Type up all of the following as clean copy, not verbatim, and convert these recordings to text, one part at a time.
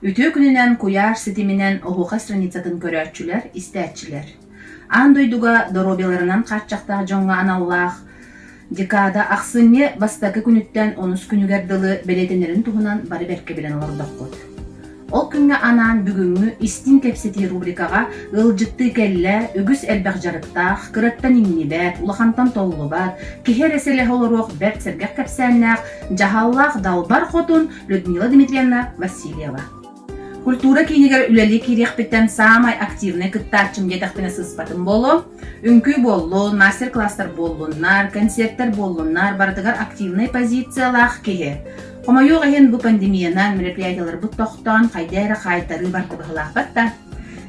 Үтүө күнүнэн куйаар ситиминэн оһуохай страницатын көрөөччүлэр, истээччилэр! Аан дойдуга доруобуйаларынан хааччахтаах дьоҥҥо аналлаах декада ахсынньы бастакы күнүттэн онус күнүгэр дылы бэлиэтэнэрин туһунан бары бэркэ билэн олордоххут. Ол күҥҥэ анаан бүгүҥҥү Истиҥ кэпсэтии рубрикаҕа ыалдьыттыы кэллэ үгүс элбэх дьарыктаах, кыраттан иҥнибэт, улахантан толлубат, киһи эрэ сэлэһэ олоруох бэрт сэргэх кэпсээннээх, дьаһаллаах Далбар Хотун Людмила Дмитриевна Васильева. Культура киинигэр үлэлии киириэхпиттэн саамай активнай кыттааччым диэтэхпинэ сыыспатым буолуо. Үҥкүү буоллун, мастер-класстар буоллуннар, концерттэр буоллуннар, барытыгар активнай позициялаах киһи. Хомойуох иһин бу пандемиянан мероприятиеларбыт тохтоон, хайда эрэ хаайтарыы барда быһыылаахпат да.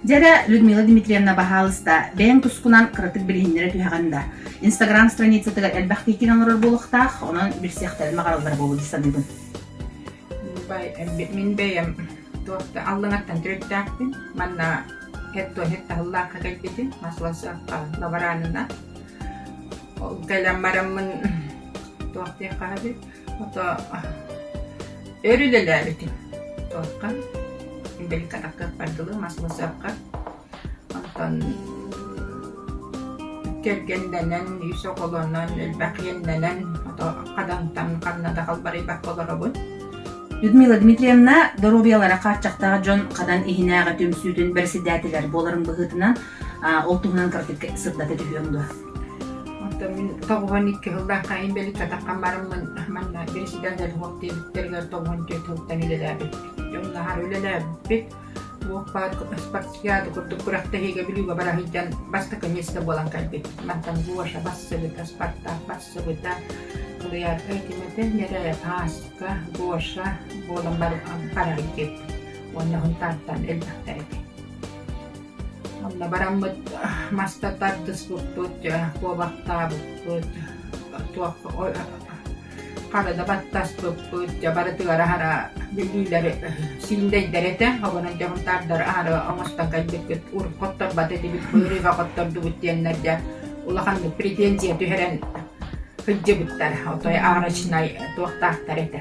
Дьэ эрэ, Людмила Дмитриевна, баһаалыста, бэйэҥ тускунан кыратык билиһиннэрэ түһэҕин да. Инстаграм страницатыгар элбэх киһи олорор буолуохтаах, онон билсиэхтэрин баҕараллара буолуо дии саныыбын. Мин бэйэм туох да аллаҥаттан төрүттээхпин. Манна һэт таһыллаахха кэлбитим, Маслосовка лаборанына. Ол кэлэн бараммын туох диэххэ эбит, ото өр үлэлээбитим. Туохха Беликатакка дылы Маслосовка. Онтон кэргэннэнэн, үс оҕолонон, элбэх иэннэнэн, ото хадантан ханна да халбарыйбакка олоробун. Людмила Дмитриевна доруобуйалара хааччахтаах дьон Хадан иһинээҕи түмсүүтүн бэрэссэдээтэлэр буоларын быһыытынан ол туһунан кыратык сырдата түһүөҥ дуо? Онтон мин 92 сыллаахха инбэлиит-атахха бараммын манна бэрэссэдээтэл суох диэбиттэригэр 94 сылтан үлэлээбиппит. Дьон наһаа үлэлээбиппит. Туох баар спартакиада курдук күрэхтэһиигэ Бүлүүгэ бара сылдьан бастакы миэстэ буолан кэлбит. Мантан Гоша бассыбыта, Спартак бассыбыта, Кылыйарга кимэтэ нэрэ Ааска, Гоша буолан бара сылдьыбыт. Уонна Һунтаартан элбэхтэр этэ. Онно бараммыт маста тардыспыппыт, куобахтаабыппыт, туох Хара да баттаспыппыт, дьэ барытыгар аһара бүлүүлэр сииндэйдэр этэ, онон дьоһунтаардар аһара оҥостон кэлбиккит, урут хотторбот этибит, быырыыга хоттордубут диэннэр дьэ улаханнык претензия түһэрэн сылдьыбыттар, отой арочнай туохтаахтар этэ,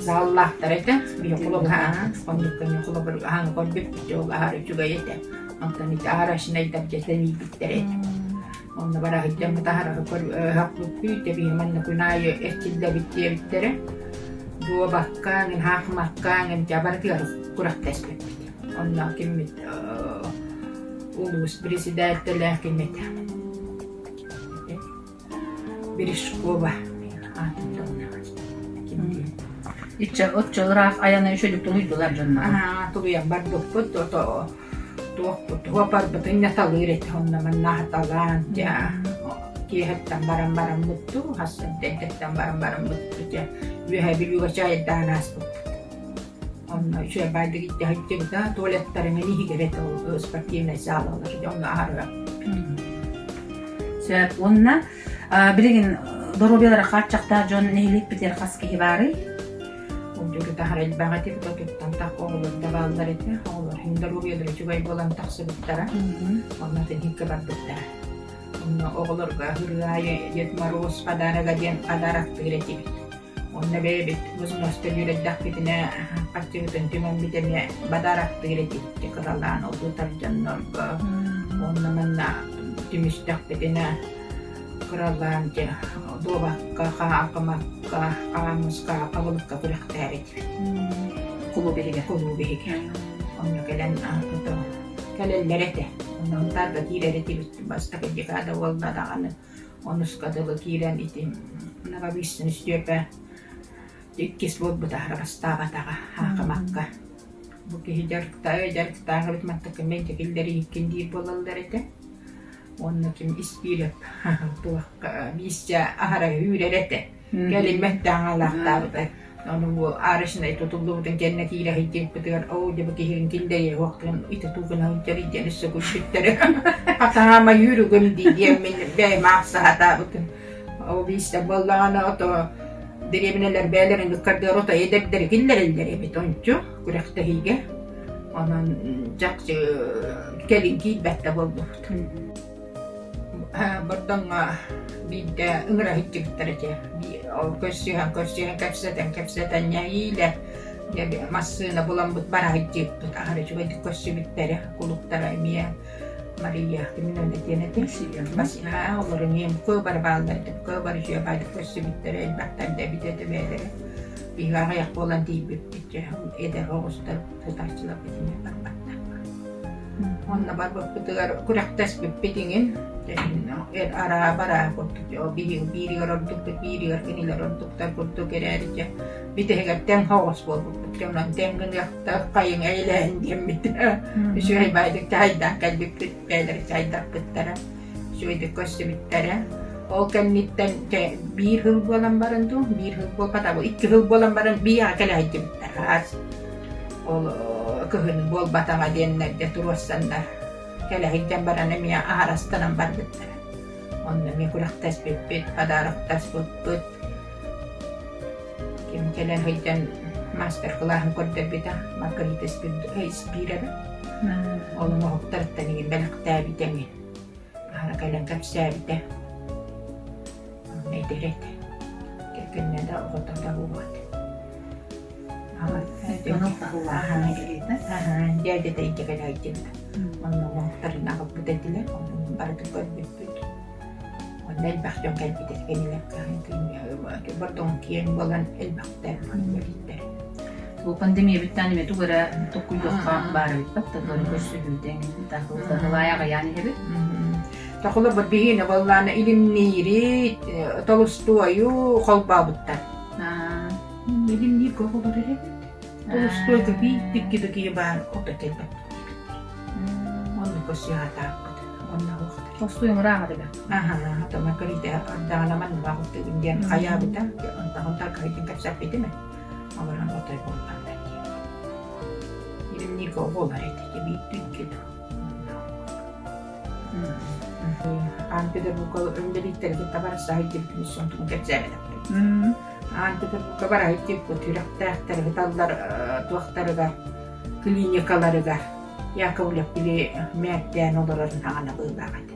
заллаахтар этэ, биһи холобур оннук кэмҥэ холобур аһаҥы көрбүппүт, ол аһара үчүгэй этэ, онтон ити арочнайдар дьэ тэнийбиттэр этэ. Онно бара сылдьаммыт аһарары көрбүппүт, биһи манна күн аайы эрчиллэбит диэбиттэрэ. Дуобакка, эҥин хаахымакка, эҥин дьэ барытыгар күрэхтэспиппит. Онно киммит улуус председателэ ким этэ? Бережкова аатын ким диэн. Иччэ оччо ыраах айаны үчүгүйдүк тулуйдулар дьоннор. Аа, тулуйан барбыппыт, ото Туохпут уопарбытын ньаталыыр этэ онно манна аһаталаан дьэ киэһэттэн баран бараммыт дуу, хас эрдэттэн баран бараммыт дуу дьэ Үөһээ Бүлүүгэ чаайдаан ааспыппыт. Онно үчүгэй баайдык илдьэ сылдьыбыта, туалеттарын иһигэр этэ ол спортивнай саалалар дьэ онно аһарга. Сөп уонна билигин доруобуйалара хааччахтаах дьон нэһилиэкпитигэр хас киһи баарый? Улдьугу таһар элбэх этэ, туттан тахха оҕолор да бааллар этэ. Оҕолор иһин доруобуйалара үчүгэй буолан тахсыбыттара. Онно тиһиккэ барбыттара. Онно оҕолорго ырыа аайы Дед Мороз подарога диэн подароктыыр этибит. Онно бэйэбит взнос төлүүр эрдэхпитинэ харчыбытын түмэммит эмиэ подароктыыр этибит. Дьэ кыралаан олбутар дьоннорго. Онно манна түмүстэхпитинэ Кыралаан дьэ дуобакка, хаакымакка, хаамыска, хабылыкка күрэхтээбит. Кулууп иһигэр. Кулууп иһигэр. Онно кэлэн кэлэллэр этэ. Онно Һунтаарга киирэр этибит. Бастакы декада буолла даҕаны. Онуска дылы киирэн ити Новобысный Степа иккис буолбута бастаабатаҕа хаакымакка. Бу киһи дьарыктаа дьарыктаах эбит мантыкка мэлдьи киллэрииккин диир буолаллар этэ. Уонна ким Испиирэп туохха биисчэ аһара үүрэр этэ. Кэлин мэттээх Ону бу арочнай тутуллубутун кэннэ киирэ сылдьыбыппытыгар оо дьэ бу киһигин киллэриэ суохтун ити тугун сылдьарый диэн өссө күлбүттэрэ. Хатаама үүрүгүм дии диэммин бэйэм аахсаһатаабытым. Ол биистэ буоллаҕына ото дэриэбинэлэр бэйэлэрин ыккардыгар ото эдэрдэри киллэрэллэр эбит ончу күрэхтэһиигэ. Онон чахчы кэлин киирбэт да буолбут. Бордоҥҥо биирдэ ыҥыра сылдьыбыттар этэ. Ол көрсүһэн көрсүһэн кэпсэтэн кэпсэтэн нэһиилэ. Дьэ массыына буламмыт бара сылдьыбыппыт аһары үчүгэйдик көрсүбүттэрэ, кулуктара эмиэ Мария Семеновна диэн этэ. Аһаа олор эмиэ кыабар бааллар этэ, кыабар үчүгэй баайдык көрсүбүттэрэ, элбэхтэр да эбит этэ бэйэлэрэ. Биһиги аҕыйах буолан тиийбиппит дьэ, эдэр оҕустар тутааччыларбыт эмиэ барбаттар. Онно барбыппытыгар күрэхтэспиппит иҥин, араа-бараа курдук биһиги бииригэр ордукпут, бииригэр кинилэр ордуктар курдук эрээри дьэ бүтэһигэр тэҥ соҕус буолбуппут. Дьэ онон тэҥ гыныахтаах хайыҥ эйэлээһин диэммит. Үчүгэй баайдык чаайдаах кэлбиппит, бэйэлэрэ чаайдаппыттара, үчүгэйдик көрсүбүттэрэ. Ол кэнниттэн дьэ биир сыл буолан баран дуу, биир сыл буолбата, икки сыл буолан баран биһиэхэ кэлэ сылдьыбыттар хаас. Ол кыһын буолбатаҕа диэннэр дьэ туруорсаннар кэлэ сылдьан баран эмиэ аһарастанан барбыттара. Онно эмиэ күрэхтэспиппит, подароктаспыппыт. Ким кэлэн сылдьан маастар-кылааһын көрдөрбүтэ Маргарита Спирова. Ол оҥоһуктарыттан игин бэлэхтээбитэ эмиэ. Аһара кэлэн кэпсээбитэ. Онно эдэр этэ. Кэргэннэ да оҕото да буолуо этэ. Дядя илдьэ кэлэ сылдьыбыта. Онно оҥоһуктарын аҕалбыт этилэр, онно барытын көрбүппүт. Онно элбэх дьон кэлбит этэ кинилэргэ. Бордоҥ киэҥ буолан элбэхтэр кэлбиттэр. Бу пандемия бүттээн эмиэ тугу эрэ токкуйдуохха баар эбит баттатыгар көрсүһүүтэ таһылаайа аҕыйаан иһэбит. Тохолобут биһиэнэ буоллаана илимниири, толустуойу холбообуттар. Илимниир оҕолор эбит. Толустуойга биир да киһи баар ото кэлбэт. Онно көрсүһаатаахпыт. Онно Толстуй ыҥырааҕа да Аха, ата Маргарита ардаҕына манна баҕыттыгын диэн хайаабыта. Онтон таркаһытын кэпсэппитим ээ. Олорон отой буолбатта диэн. Илимнииргэ оҕолор этэ, биир түнкү Санкт-Петербурга инбэлииттэри кытта барса сылдьыбытын сонтун кэпсээбэтэхпин. Санкт-Петербурга бара сылдьыбыт сүрэхтээхтэр ыталлар туохтарыгар, клиникаларыгар Яковлев били мээрдээн олорорун хаҕана быылаах этэ.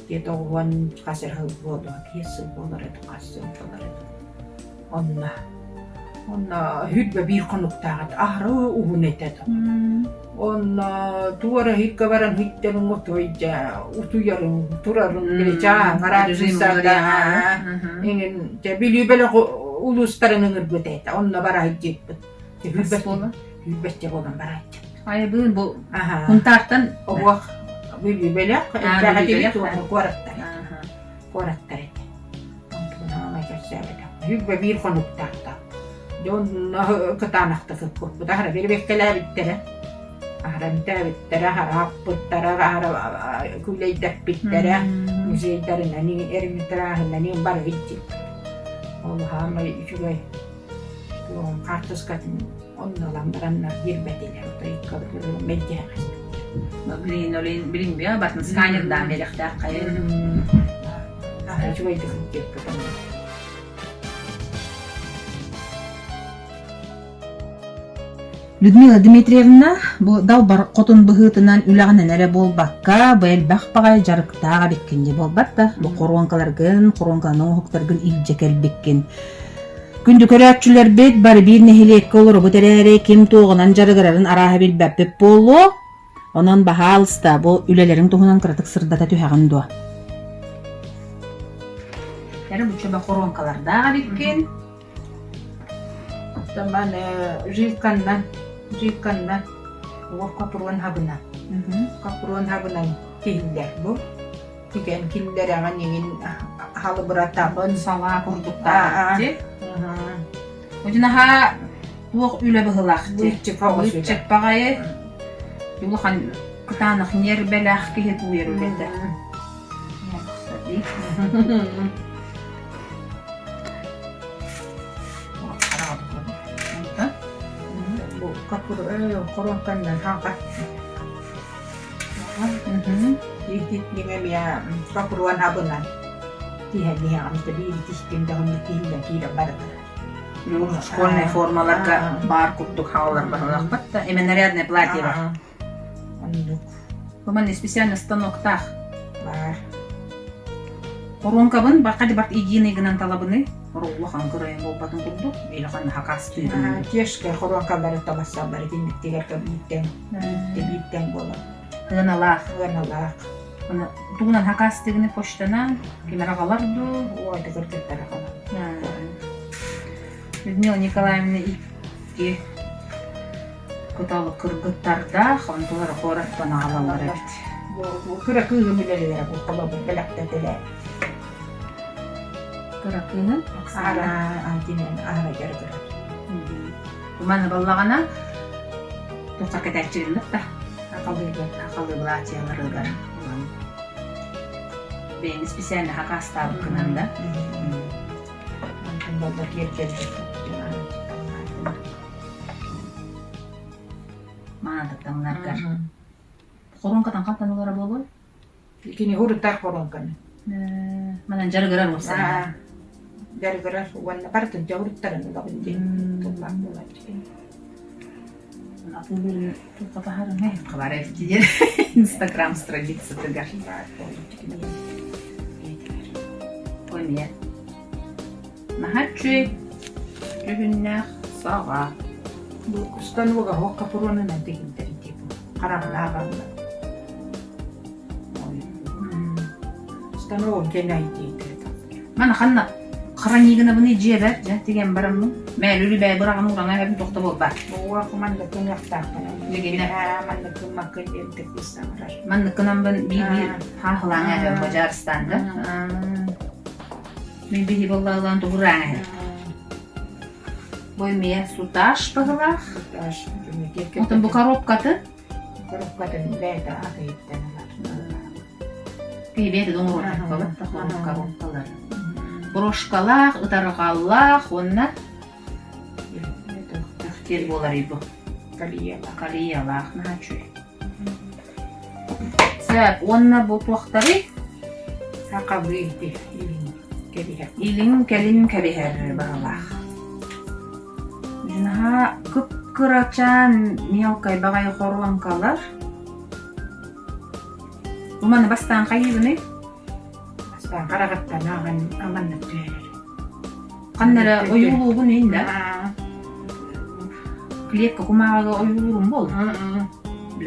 Где-то уон хас эрэ сыл буолуо, биэс сыл буолар этэ, хас сыл буолар этэ. Онно онно 21 хонуктаах этэ, аһары уһун этэ Онно туора иһиккэ баран иһиттэрин отой дьэ утуйарын, турарын били чааһыҥар эҥин дьэ Бүлүү бөлөх улуустарын ыҥырбыт этэ, онно бара сылдьыппыт. Сүүрбэччэ буолан барааччы. Айыбыын бу Хунтаартан Оһуох Бүлүү бөлөх, элбэх этибит уонна куораттар этэ. Куораттар этэ. Сүүрбэ биир хонуктаахта. Дьон кытаанахтык ыппыппыт. Аһара бэрэбиэркэлээбиттэрэ. Аһара эмтээбиттэрэ, аһара аппыттара, аһара күүлэйдэппиттэрэ. Музейдарынан, эрмитажынан бары илдьиппит. Ол хаамай үчүгэй туоҕун хаартыскатын онно ылан бараннар биэрбэтилэр. Мэлдьэһэ Блин, олин билин бартын сканердаан биэриэхтээх хайа. Үчүгэйдик илдьиппит. Людмила Дмитриевна бу далбар хотун быһыытынан үлэҕинэн эрэ буолбакка, бу элбэх баҕайы дьарыктаах эбиккин дии буолбат да, бу хоруоҥкаларгын, хоруоҥканы оҥоһуктаргын илдьэ кэлбиккин. Күндү көрөөччүлэрбит, бары биир нэһилиэккэ олоробут эрээри, ким туоҕунан дьарыгырарын арааһа билбэппит буолуо. Онон, баһаалыста, бу үлэлэриҥ туһунан кыратык сырдата түһэҕин дуо? Эрэ бучча хоруоҥкалардаах эбиккин. Оттон жидканнан, жидканнан уох копурун хабынан, копурун хабынан тиһиллэр бу. Тигэн киллэрэҕин иҥин халыбыратаҕын. Салаа курдуктаах дии. Удьун аһаа туох үлэ быһылаах дии. Лыпчык баҕайы. Улахан кытаанах ньиэрбэлээх киһи тууйар үлэтэ. Бу хоруоҥканнан хаҥха Ититниҥ эмиэ капруон абынан тиһэн иһэҕин биир тистиҥ даҕаны тиһиллэн киирэн барытара. Школьнай формаларга баар курдук хаалар баһылахпат да именно нарядное платье бар. Оннук. Бу манна специально станоктаах. Баар. Хоруоҥкабын бакка барт единый гынан талабыны. Улахан кырайан буолбатын курдук, илахан хакастыырын. Тешка хоруокалары талассаллар итинниктигэр бииртэн бииртэн буолар. Ыаналаах. Ыаналаах. Тугунан хакастыгыны почтанан ким аҕалар дуу? Ой, кыргыттар аҕалар. Людмила Николаевна икки кыталык кыргыттардаах, онтулар куораттан аҕалаллар эбит. Кыра кыыһым үлэлиирэ бу холобур бэлэхтэтилэр. Кыра кыыһын Оксана Антинен аһара дьарыгырар. Маны баллаҕана туохха кэтээччилиннэх да Акалыыгар. Акалыы былаачыйаларыгар ылан бэйэҥ специально хакаастаабыккынан да Онтон балла киэргэллэр маанатыктаҥнаргар хоруоҥкатан хантан ылара буолуой Кини урутар хоруоҥканы. Манан дьарыгырар уопсайынан. Дьарыгырар уонна барытын дьоҕуруттарын ылабын диэн тыллаах буолааччы. Атыылыырын туохха таһаарыҥай хабар эбит диэн Инстаграм страницатыгар. Ой эмиэ наһаа үчүгэй дьүһүннээх саҕа. Бу станога оһох капронунан тигиллэр дии бу хараҥалаах алла. Станогум кэнэ диэтэ. Мана ханна хранигынабыный дьиэбэр дьэ тигэн бараммын мээлүлү бээ быраҕан ууран эһэбин тохто буолбаат. Уох маннык гыныахтаахпын. Билигинэ. Маннык гыммаккын диэн тиккис саҥарар. Маннык гынаммын биир-биир хааһылааҥ эһэбин бадьаарыстаан да. Мин биһи буоллаҕылаан тугураан эһэм. Бу эмиэ суташ быһылаах. Суташ. Отон бу коробкатын Коробкатын бэйэтэ атыйыттан ылар. Киһи бэйэтэ да оҥоруохтаах коробкалар. Брошкалаах, ытарҕалаах уонна тиэр буоларый бу. Калиялаах. Калиялаах наһаа үчүгэй. Сөп, уонна бу туохтарый? Сахалыы ити илин кэбиһэр. Илин кэлин кэбиһэр баҕалаах. Наһаа кып-кырачаан мелкай баҕайы хоруоҥкалар. Бу маны бастаан хайыыбыный? Бастаан хараҕыттан ааҕан аманнык түһэрэр. Ханна эрэ ойуулуугун иһин да? Клетка кумааҕыга ойуулуурум буол.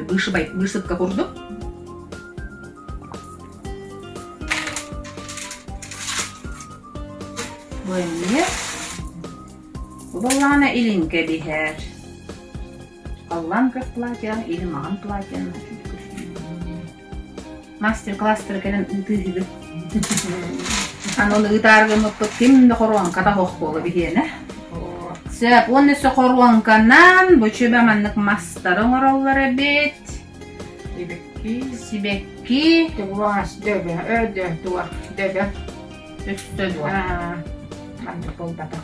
Быышыбай быысыпка курдук. Бу эмиэ Буоллаҕына илин кэбиһэр. Халлаан күөх платья или маҕан платья Мастер-класстары кэлэн ыытыыһыгыт. Аны ону ыытаары гыммыппыт ким да хоруоҥката суох буола биһиэнэ. Сөп, уонна өссө хоруоҥканан бу чүбэ маннык мастары оҥороллор эбит. Сибэкки. Сибэкки. Тугуас дөбө, өдө туох дөбө. Өстө дуо? Маннык буолбатах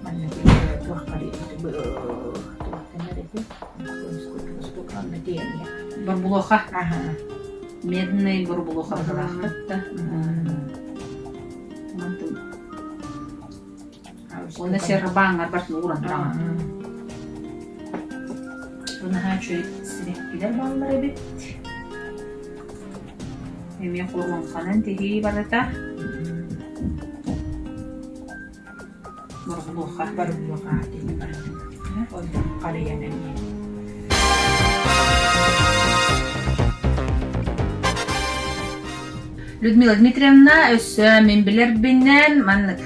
Маннык туоххар туохтанар эти Борбулуоха. Медный борбулуоха быһылаахпыт да. Уонна сербааҥҥар бартын ууран тураҕын. Бу наһаа үчүгэй сибэккилэр бааллар эбит. Эмиэ хоруоҥканан тиһии барыта. Борбулуоха. Борбулуоха диэн барытын. Онтон харыйан эмиэ. Людмила Дмитриевна өссө мин билэрбинэн маннык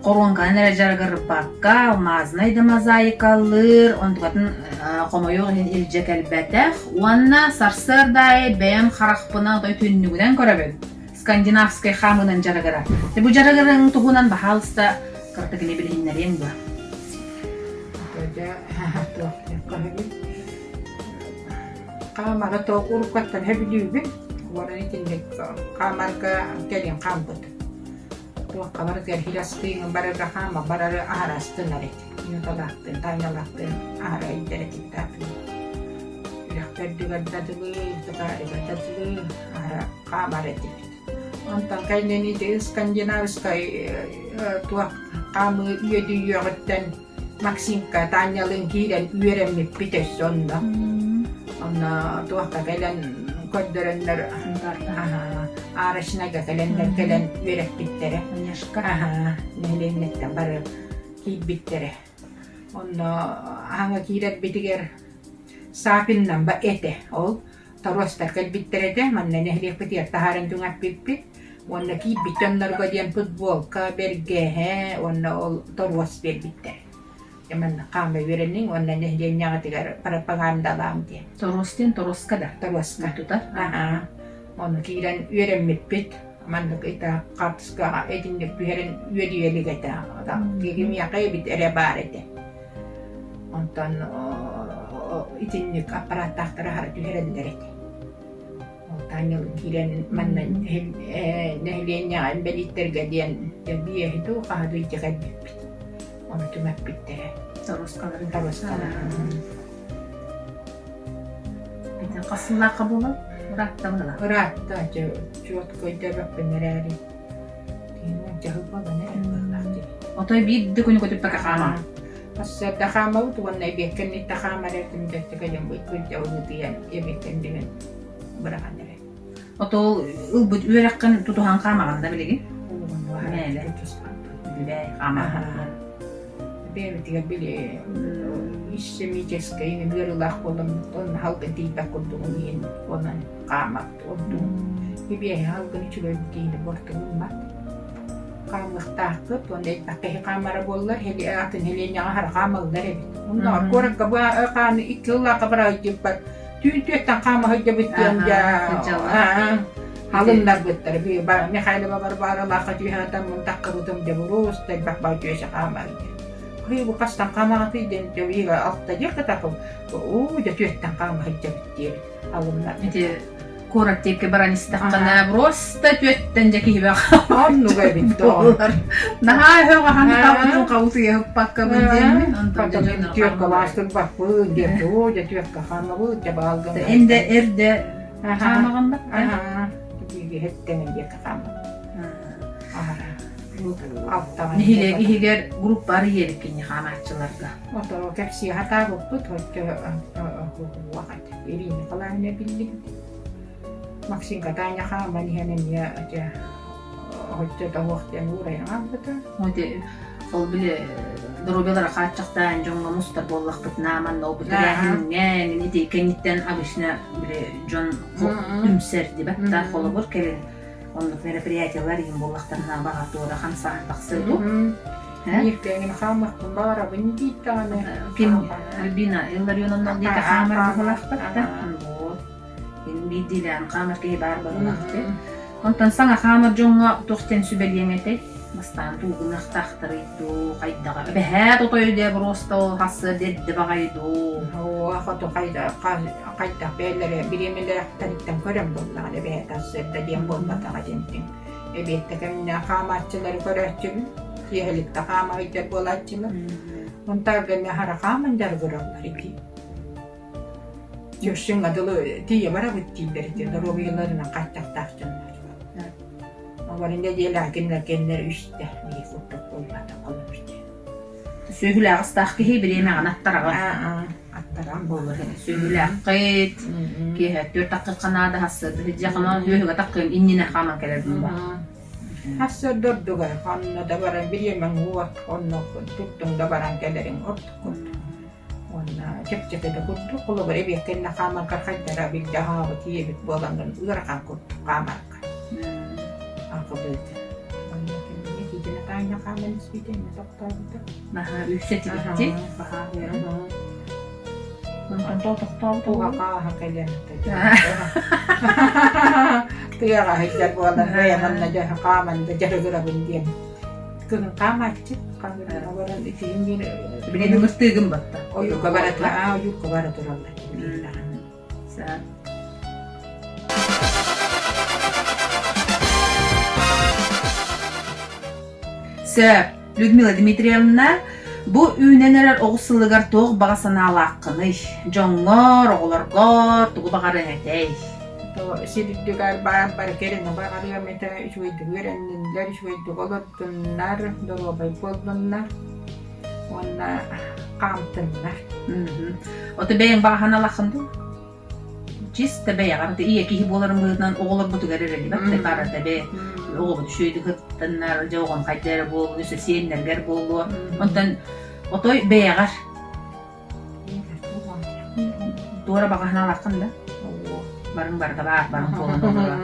хоруоҥканан эрэ дьарыгырбакка, алмазнай да мозаикалыыр, онтукатын хомойуох иһин илдьэ кэлбэтэх уонна сарсыарда аайы бэйэм харахпынан отой түннүгүнэн көрөбүн. Скандинавскай хаамыынан дьарыгырар. Бу дьарыгырыҥ туһунан баһаалыста кыратык ини билиһиннэриэҥ дуо? Хаамара то уруккаттан сөбүлүүбүн. Уонна итинник хаамарга кэлин хаампыт. Туохха барытыгар хирастыын барыга хаама барары аһара астынар эт. Нюталаахтыын, Танялаахтыын аһара өйдөр этиктаатын. Үрэхтэрдигэр да дылы, татаарыгар да дылы аһара хаамар этибит. Онтон кэлин ити скандинавскай туох хаамыы үөдүйүөҕүттэн Максимка Танялыын киирэн үөрэммиппит өссө онно. Онно туохха кэлэн көрдөрөннөр. Арочнайга кэлэннэр кэлэн үөрэппиттэрэ. Манежка. Аһаа, нэһилиэнньэттэн бары киирбиттэрэ. Онно аһаҥа киирэрбитигэр Саапиннамба этэ. Ол торуостар кэлбиттэр этэ. Манна нэһилиэкпитигэр таһааран түҥэппиппит. Уонна киирбит дьоннорго диэн футболка, бэргэһэ уонна ол торуос биэрбиттэр. Манна хаама үөрэниҥ уонна нэһилиэнньэҕитигэр пропагандалааҥ диэн. Торуос диэн торуоска да? Торуоска. Тутар? Аһаа. Ону киирэн үөрэммиппит. Маннык ыйта хаартыскаҕа итинник түһэрин үөрүйэ илик этэ. Кимиэхэ эбит эрэ баар этэ. Онтон итинник аппараттаахтары аһара түһэрэллэр этэ. Таанньал киирэн манна нэһилиэнньэҕэ инбэлииттэргэ диэн биэһи дуу, хаһы дуу илдьэ кэлбиппит. Ону түмэппиттэрэ. Торуоскаларын. Торуоскаларын. Ити хас сыллаахха буолан? Ыраатта быһыылаах. Ыраатта, дьэ, чуотка өйдөөбөппүн эрээри. Дьаһыл буолан эрэр быһыылаах дии. Отой биир да күнү көтүппэккэ хаамаҕын. Сарсыарда хаамабыт уонна эбиэт кэнниттэн хаамар эртим дьэттэ кэлэн быйкыйда ылытыйан эбиэт кэннигин быраҕан эрэр. Отол ылбыт үөрэххин тутуһан хаамаҕын да билигин? Мээлэ. Билээ, хаамаҕын. Бэйэбитигэр били ишемическэй ыарыылаах буоламмыт онно халгын тиийбэт курдугун иһин онон хаамат ордук. Ибиэһи халгын үчүгэй киһини бортугуммат. Хаамыахтаахпыт уонна элбэх киһи хаамара буоллар атын нэһилиэнньэҕэ аһара хаамаллар эбит. Оннооҕор куоракка бу хааны икки сыллаахха бараайдьыппар түүн түөттэн хаама сылдьабыт диэн дьэ халыннарбыттар. Михайлова Варваралаахха түһээтаммын таххыбытым дьэ буруус элбэх баа түөсэ хаамар диэн. Хый бу хастан хаамаҕытый диэн дьэ алта диэх кытахым уу дьэ түөттэн хаама сылдьабыт диэбит алыннар. Ити куорат диэки баран истэххинэ просто түөттэн дьэ киһибэх Оннуга эбит буолар. Наһаа өһөх ахан хабытын хабытыйыһыппаккабын диэммин онтон дьэ дьоннор Түөккэ лаастырбаппын диэн оо дьэ түөккэ хаамабыт дьэ баалгын Энде эрдэ хаамаҕын ба? Биһиги диэки хаамабыт. Нэһилиэк иһигэр группа арыйыабыккин хаамааччыларга. Ото кэпсии хатаабыппыт хоть Ирина Николаевна биллибит. Максимка Таня хааман иһэн эмиэ дьэ оччо тоһуох диэн уурайан хаалбыта. Ол били доруобуйалара хааччахтаан дьоҥҥо мустар буоллахпытына манна ол тэрээһиҥҥэ ити кэнниттэн обычно били дьон түмсэр дибэт да холобур кэлин оннук мероприятиялар иһин буоллахтарына баҕар туора хамсааһын тахсыа дуу Биир кэмин хаамыахпын баҕарабын диир даҕаны. Ким Альбина Илларионовна диэки хаамар быһыылаахпыт да. Вот. Биирдиилээн хаамар киһи баар быһыылаах дии. Онтон саҥа хаамар дьоҥҥо туох диэн сүбэлиэҥ этэй? Бастаан дуу гыныахтаахтарый дуу, хайдаҕа? Эбэһээт отой дee просто ол хассыа эрдэ баҕайы дуу. Оо, хоту хайдах бэйэлэрэ бириэмэлээхтэриттэн көрөн буоллаҕына эбэһээт сарсыарда диэн буолбатаҕа диэнтиҥ. Эбиэттэ кэмҥэ хаамааччылары көрөөччүбүн, киэһэликтэ хаама сылдьар буолааччылар. Онтон эмиэ аһара хааман дьарыгыраллар ити. Дьөрсүҥҥэ дылы тиийэ барабыт дииллэр ити доруобуйаларынан хааччахтаах дьоннор. Олор нэдиэлэҕэ кинилэр кэннилэр үстэ биир курдук буолбата холобур Сүөһүлээх астаах киһи бириэмэҕин аттараҕын. Аттаран буолар. Сүөһүлээххит, киэһэ түөрт таккыкка наада хассыарда сылдьыаххына сүөһүгэ таккыым иннинэ хааман кэлэр буолла. Хассыарда ордуга ханна да баран бириэмэҥ уот, онно туттуҥ да баран кэлэриҥ ордук курдук. Уонна чэпчэки да курдук, холобур эбиэт кэннэ хаамаргар хайдара билдэ аһаабыт ийэбит буолаҥҥын ыарахан курдук хаамарга. Акылыыта. Уонна кинини киитинэ таайна хааман испитэ эмиэ тохтообута. Наһаа үксэтибитти. Онтон тоҕо тохтообута Туһаха кэлэн тыаҕа сылдьар буолан бэйэм онно дьэ хааман да дьарыгырабын диэн кыһын хаамааччы олорон итиин биир Билигин ымыртыыгын батта. Ойуурга бара ойуурга бара тураллар Сөп, Людмила Дмитриевна, бу үүнэн эрэр оҕус сылыгар туох баҕа санаалааххыный? Дьоҥҥор, оҕолоргор тугу баҕарыаҥ этэй? Сир үрдүгэр баар бары кэрэни баҕарыам этэ, үчүгэйдик үөрэнниннэр, үчүгэйдик олордуннар, доруобай буоллуннар уонна хаамтыннар. Ото бэйэҥ баҕа санаалааххын дуу? Чисто бэйэҕэр ийэ киһи буоларын быһыытынан оҕолорбутугар эрэлибэт да барыта бэйэ оҕобут үчүгэйдик ыттаннар, дьэ оҕом хайда эрэ буолуо, өссө сиэннэргэр буолуо. Онтон отой бэйэҕэр туора баҕаһын алаххын да барыҥ барыта баар барыҥ буолан олорор.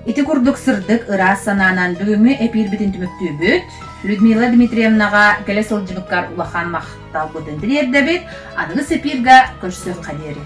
Ити курдук сырдык, ыраас санаанан бүгүҥҥү эпиирбитин түмүктүүбүт. Людмила Дмитриевнаҕа кэлэ сылдьыбыккар улахан махталбытын тириэрдэбит. Аныгыс эпииргэ көрсүөххэ диэри.